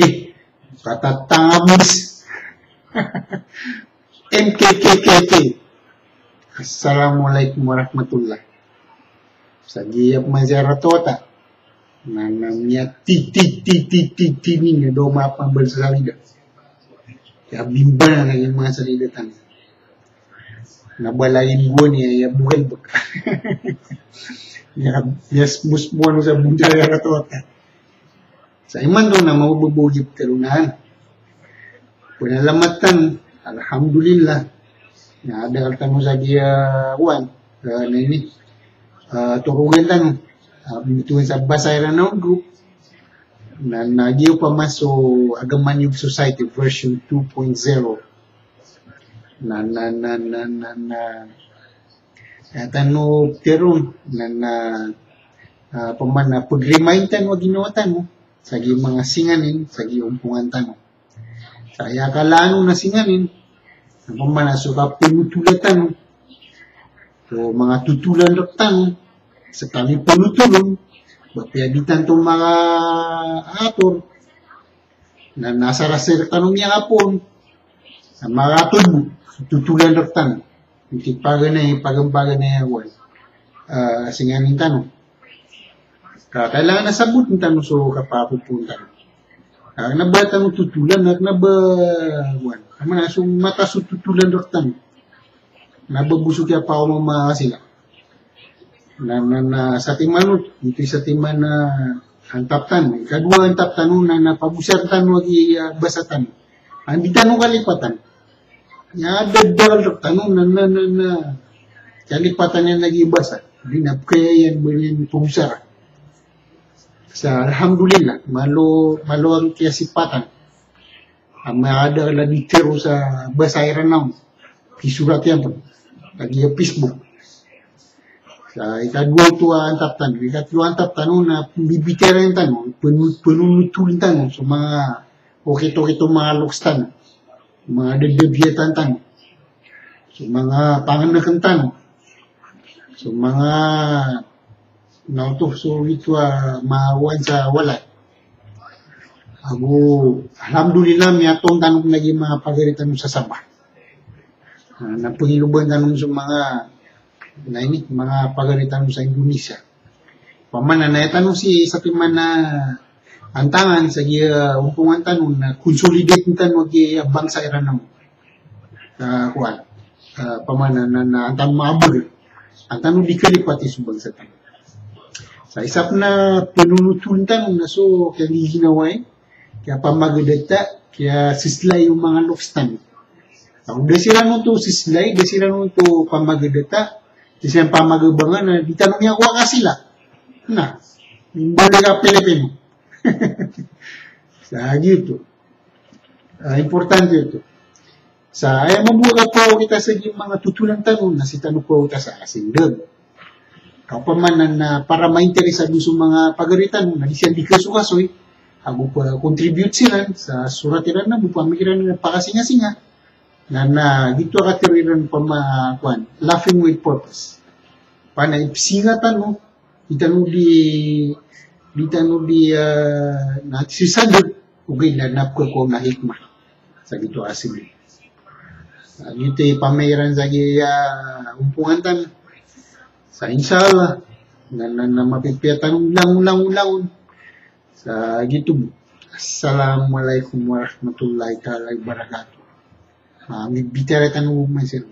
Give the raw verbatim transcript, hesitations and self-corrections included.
Eh, katatangabos. M K K K K. Assalamualaikum warahmatullah. Sa giya pman sa rata-rata. Na, na miyatitititititi niyan, da a mapambal sa salida. Kiyabimbalan lagi manga salida tano. Na balayin bo niyan, iya bugal baka. Iya, iya smusmuan sa bundal iya rata-rata. Sa imanto na mawbabogip karonan. Panalamatan, alhamdulillah. Na adakl tano sa giya, ah, wan, ah, na ini, ah, torogan tano. Ah, bituan sa Basa Iranaw group. Na, na giya opama so Agama New Society version two point zero. Na, na, na, na, na, na, ah, tano teron, na, na, ah, opama na pag-remind tano a ginawa tano sa giya manga singanin, sa giya ompongan tano. Sa aya kalaan on a singanin, opama na so kapanotola tano so manga totolan rktano, sa kami panotolon, ba piyaditan to manga ator, na, na asar a sii rktano miyakapoon, na manga ator bo, totolan rktano. Iti paganay, pagan-, paganay a wan, ah, singanin tano. Ka, kailangan a saboten tano so kapapopoon tano. Ah, kna ba tano totolan, ah, kna ba, wan. Opama na so mata so totolan rktano. Kna ba bo so kiyapaoma sila. Na, na, na, satiman oto, ito i satiman a antap tano. Ikadowa antap tano na, na pabosar tano a giya, ah, basa tano. An di tano kalipatan. Aya da, da, da, tano na, na, na, na. Kalipatan iyan lagi basa. Di na pkaya iyan ba niyan pagosara. Sa alhamdulillah, malo, malo a kiyasipatan. Ama ada lagi tero sa Basa Iranaw. Kisorat iyan pn. Lagi a Facebook. Sa ikadowa oto a antap tano. Ikatlo a antap tano na pmbibitiyarai tano. Pn-, pnonotol tano. So manga okit-okit o manga loks tano, manga dadabiyatan tano, so manga pangnngkn tano, so manga, na oto so ito a mawan sa walay. Ago, alhamdulillah, miyatoon tano lagi manga pagari tano sa Sabah. Ah, na pangiloban tano so manga, na ini, manga pagari tano sa Indonesia. Opama na aya tano sii satiman a antangan sa giya ompongan tano na consolidate tano a giya bangsa Iranaw. Ah, kuwan. Ah, opama na, na, na an tano maabag. An tano di kalipati so bangsa tano. Sa isa pn a pnonotol tano na so kiyagiginawai, kiyapamagadata, kiyaseslay o manga loks tano. Ago da siran oto seslay, da siran oto pamagadata, da siran pamagabangan, na di tano miyakowa ka sila. Na, imbalik a Pilipino. Sa giyoto. Ah, importante oto. Sa aya mambo a kapaw kita sa giya manga totolan tano, na sii tano paw ta sa asing dn. Ka opama na, na para mainteres ago so manga pagari tano, na di siran di kasokasoy, ago pa-contribute siran sa sorat iran na, bo pamikiran iran pakasingasinga. Na, na, giyoto a katharo iran opama, kuwan, laughing with purpose. Opama na ipsinga tano, di tano di, di tano di, ah, na sisadg, ogaid na, na pkhakowa on a hikmah. Sa giyoto a asing. Ah, giyoto i pamairan sa giya, ah, ompongan tano. Sa insha Allah, na, na, na mapipiya tano langon, langon, langon. Sa giyoto. Assalamualaikum warahmatullahi taala wabarakatuh. Ah, mibitiyarai tano man sir.